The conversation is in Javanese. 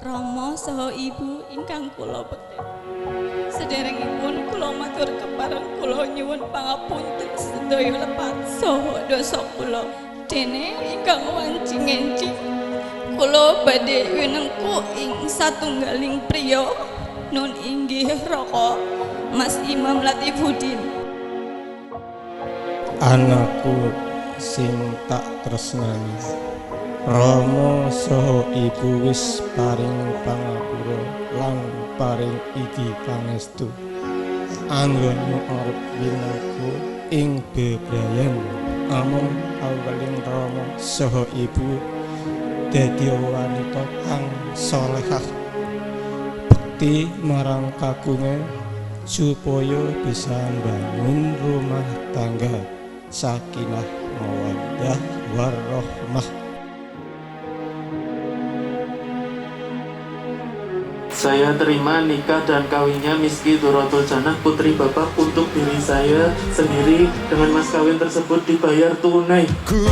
Rama saha Ibu ingkang kula bekti. Sederengipun kula matur kepareng kula nyuwun pangapunten sedaya lepat saha dosa kula. Dene ingkang wanci ngenci kula badhe winengku ing satunggaling priya nun inggih Raka Mas Imam Latifuddin. Anakku sing tak tresnani, Rama saha Ibu wis paring pangapura lan paring idi pangestu. Anggonmu arep winengku ing bebrayan amung aweling Rama saha Ibu dadi wanita kang salehah, bekti marang kakunge supaya bisa mbangun rumah tangga sakinah mawaddah warahmah. Saya terima nikah dan kawinnya Miski Durrotul Jannah putri bapak untuk diri saya sendiri dengan mas kawin tersebut dibayar tunai. Ku